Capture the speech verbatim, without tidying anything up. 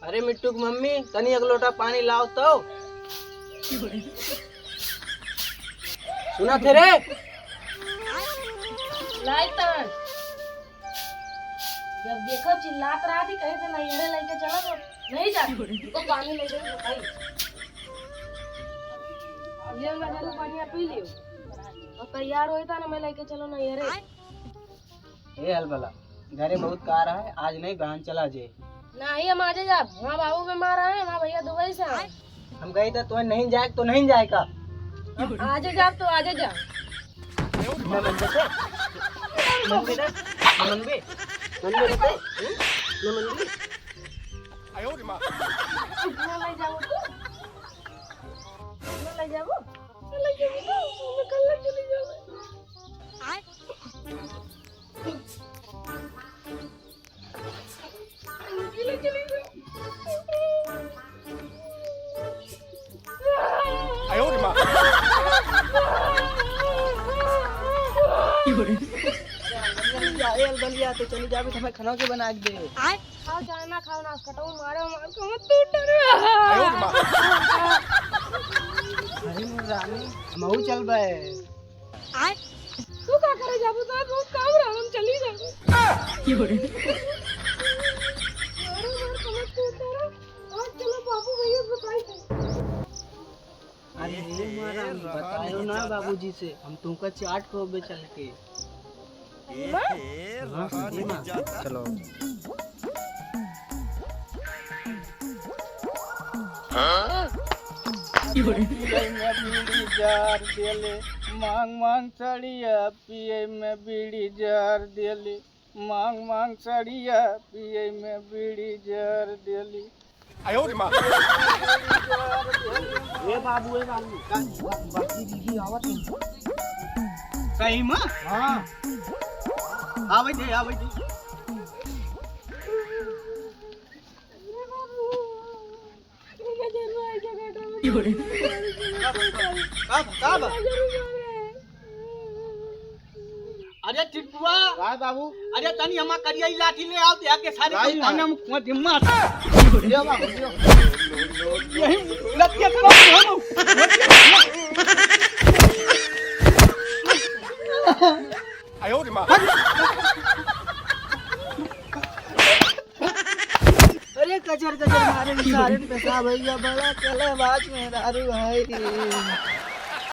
अरे मिट्टू की मम्मी, तनी एक लोटा पानी लाओ तो। सुना थे रे? लाई तन। जब देखो चिल्लात रहा थी, कहे थे नैहरे लेके चलो तो नहीं जाती। तो पानी ले गई भाई। अब ये मैं जरूर बढ़िया पी लियो। और तैयार होई था ना, मैं लेके चलो नैहरे। ए अलबला, घरे बहुत कार है, आज नहीं बहन चला जे। नहीं, हम आजे जाब। वहाँ बाबू बीमार है, वहाँ भैया दुबई से आए। हम कही था तो नहीं जाए तो नहीं जाए का? हम आजे जाब तो आजे जाब। न मन बेटे, मन बेटा, न मन बे, मन बे बेटे, हम्म? न मन बे। कितना ले जाओ तू? कितना ले जाओ? ले जाओ तू, मैं कल चली जाऊँ। ए अलबलिया, तो चली जाबे तो हमें खाना के बना के दे। खाओ चाहे ना खाओ, नास कटाऊ मारे, मार के मत टूट रे। अरे मोर रानी, हमहू चलबे। तू का करे जाबू? तो बहुत काम रहा, हम चली जाबू। अरे मार के मत टूट रे। आज चलो बाबू भैया से बताई थे। अरे हे महारानी, बतायो ना बाबूजी से, हम तुमका चाट को बे चल के। हाँ, हाँ, हाँ। चलो। पिए में बीड़ी जार देले, मांग मांग सड़िया, पिए में बीड़ी जार देले, मांग मांग सड़िया, पिए में बीड़ी जार देले। ए बाबू, ए बाबू, का बाकी दीदी आवत है? सही में? हाँ। आवे दे, आवे दे। का, का बा? अरे टिटुआ। का बाबू? अरे तनी हमार करिया ई लाठी ले आओ, ते आके सारे भाई, को भाई। हम कुआं दिम्मा। ले बाबू, ले। यही लतिया से बाबू हम। आयो रे माँ। अरे कचर कचर मारे सारे पेशाब भैया, बड़ा कलबाज मेहरारू है रे।